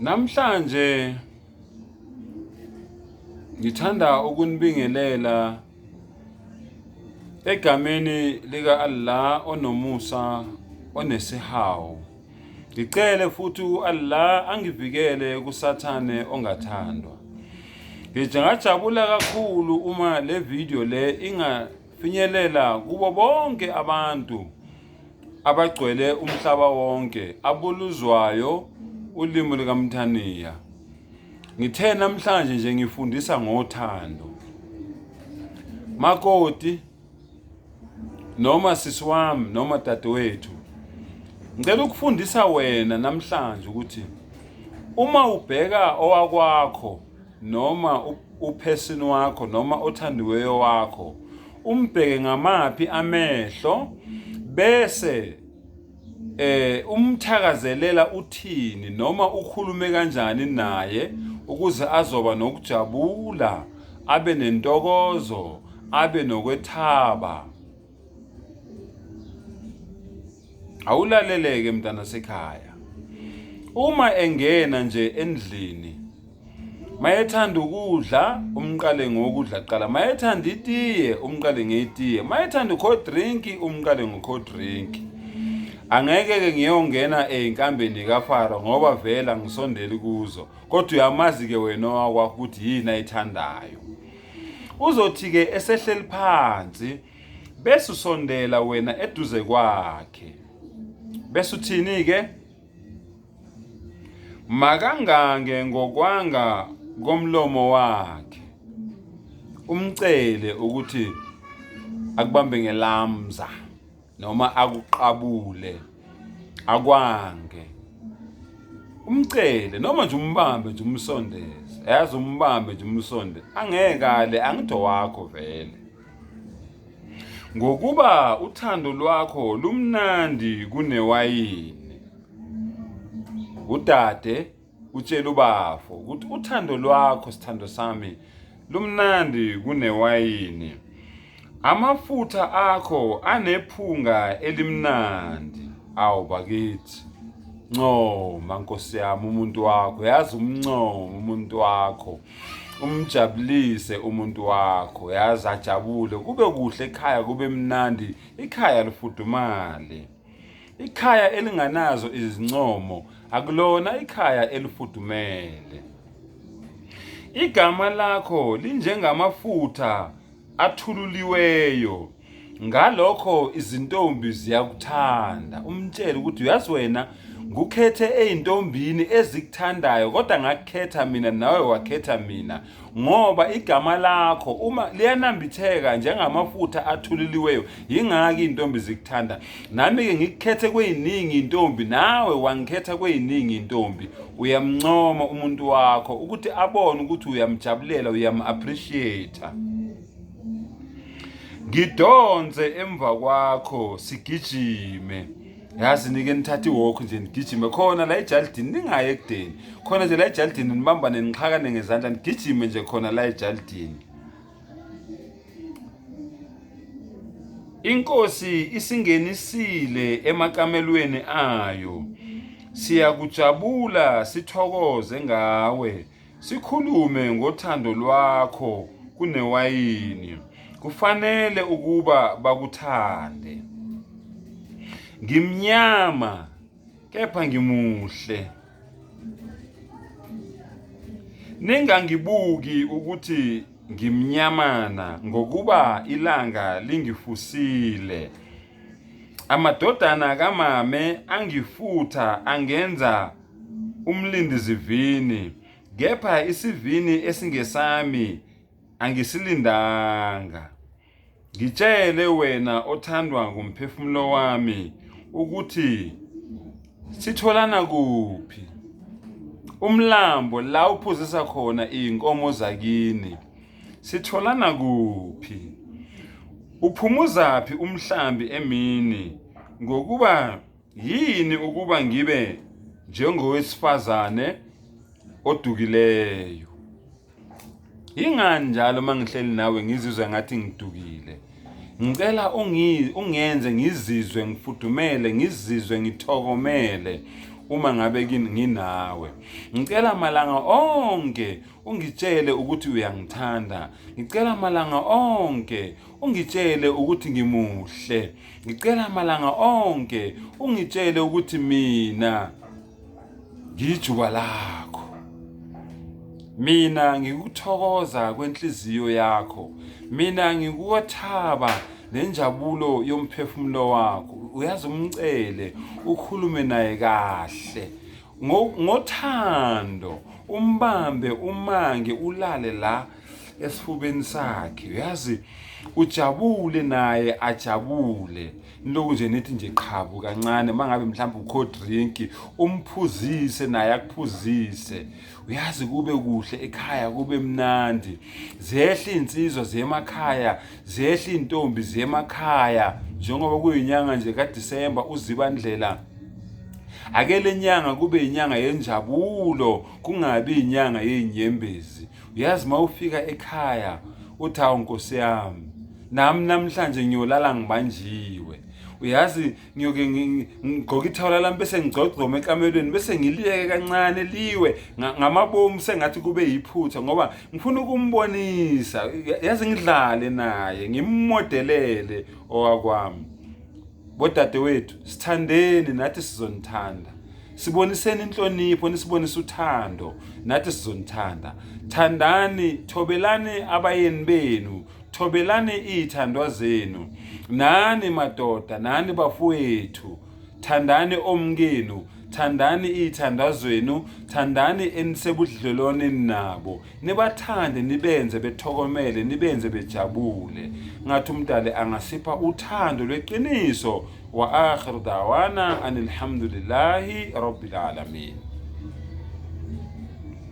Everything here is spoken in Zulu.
Namhlanje ngithanda ukunibingelela egameni lika Allah onomusa onesihawu. Ngicele futhi u-Allah angivikele kuSathane ongathandwa. Ngingajabula kakhulu uma le video le ingafinyelela kubo bonke abantu abagcwele umhlaba wonke abuluzwayo ulimi likaMthaniya. Ngithe namhlanje nje ngifundisa ngothando. Makoti noma sisi wami noma dadewethu, ngicela ukufundisa wena namhlanje ukuthi uma ubheka owakwakho noma uphesini wakho noma othandiweyo wakho umbheke ngamaphi amehlo bese umthakazelela uthini noma ukhulume kanjani naye ukuze azoba nokujabula abe nentokozo abe nokwethaba. Awulaleleke mntana sekhaya. Uma engena nje endlini mayethanda ukudla umqale ngokudla kuqala, mayethanda itiye umqale ngetiye, mayethanda u-cold drink umqale ngo-cold drink. Angeke-ke ngiyongena ey'nkambeni kaFaro ngoba vele angisondeli kuzo, kodwa uyamazi-ke wena owakwakho ukuthi yini ayithandayo. Uzothi-ke esehleli phansi bese usondela wena eduze kwakhe, bese uthini-ke? Makangange ngokwanga komlomo wakhe, umcele ukuthi akubambe ngelamza noma akuqabule akwange, umcele noma nje umbambe nje umsondeze, yazi umbambe nje umsonde, angeke ale, angithi owakho vele. Ngokuba uthando lwakho lumnandi kunewayini. Udade utshela ubafo ukuthi uthando lwakho sithando sami lumnandi kunewayini. Amafutha akho anephunga elimnandi. Awu bakithi. Ncoma Nkosi yami umuntu wakho, yazi umncoma umuntu wakho. Umjabulise umuntu wakho, yazi ajabule, kube kuhle ekhaya, kube mnandi, ikhaya lifudumale. Ikhaya elinganazo izincomo akulona ikhaya elifudumele. Igama lakho linjengamafutha athululiweyo, ngalokho izintombi ziyakuthanda. Umtshele ukuthi uyazi wena ngukhethe ey'ntombini ezikuthandayo, kodwa ngakukhetha mina nawe wakhetha mina, ngoba igama lakho uma liyanambitheka njengamafutha athululiweyo, yingakho iy'ntombi zikuthanda. Nami-ke ngikukhethe kweyiningi intombi, nawe wangikhetha kweyiningi intombi. Uyamncoma umuntu wakho ukuthi abone ukuthi uyamjabulela, uyam-appreciate. Ngidonse emva kwakho sigijime. Yazi nike nithathe iwalk nje nigijime khona la ejalidini, ningayi ekudeni. Khona nje la ejalidini nibambane nixhakane ngezandla nigijime nje khona la ejalidini. Inkosi isingenisile emakamelweni ayo. Siyakujabula sithokoze ngawe, sikhulume ngothando lwakho kunewayini. Kufanele ukuba bakuthande. Ngimnyama kepha ngimuhle. Ningangibuki ukuthi ngimnyamana ngokuba ilanga lingifusile. Amadodana kamame angifutha angenza umlindizivini, kepha isivini esingesami angisilindanga. Ngitshele wena othandwa ngumphefumulo wami ukuthi sitholana kuphi umlambo la uphuzisa khona iy'nkomo zakini, sitholana kuphi? Uphumuzaphi umhlambi emini? Ngokuba yini ukuba ngibe njengowesifazane odukileyo? Yingani njalo uma ngihleli nawe ngizizwa ngathi ngidukile? Ngicela ungenze ngizizwe ngifudumele, ngizizwe ngithokomele. uma ngabe nginawe. Ngicela malanga onke ungitshele ukuthi uyangithanda. Ngicela malanga onke ungitshele ukuthi ngimuhle. Ngicela malanga onke ungitshele ukuthi mina ngiyijuba lakho. Mina ngikuthokoza kwenhliziyo yakho. Mina ngikuthaba nenjabulo yomphefumulo wakho. Uyazi umcele ukhulume naye kahle ngothando umbambe umange ulale la esifubeni sakhe. Uyazi ujabule naye ajabule. Niloku nje nithi nje qhabu kancane, mangabe mhlawumbe ukho drink umphuzise naye akuphuzise. Uyazi kube kuhle ekhaya, kube mnandi. Zehle insizwa ziyemakhaya, zehle intombi ziyemakhaya. Njengoba kuyinyanga nje kaDisemba uZibandlela, ake lenyanga kube inyanga yenjabulo, kungabi inyanga yezinyembezi. Uyazi mawufika ekhaya uthi hawu Nkosi yami, nami namhlanje ngiyolala ngibanjiwe. Uyazi ngiyoke ngigqoke ithawula lami bese ngigcogcoma ekamelweni bese ngiliyeke kancane liwe ngamabomu sengathi kube yiphutha, ngoba ngifuna ukumbonisa. Yazi ngidlale naye ngimmodelele owakwami. Bodadewethu, sithandeni nathi sizonithanda. Siboniseni inhlonipho, nisibonise uthando, nathi sizonithanda. Thandani, thobelani abayeni benu, thobelani iy'thandwa zenu. Nani madoda, nani bafowethu, thandani omkenu, thandani iy'thandwa zenu, thandani enisebudlelwaneni nabo. Nibathande, nibenze bethokomele, nibenze bejabule. Ngathi umdali angasipha uthando lweqiniso. Wa akhiru da'wana anilhamdulillahi rabbil alamin.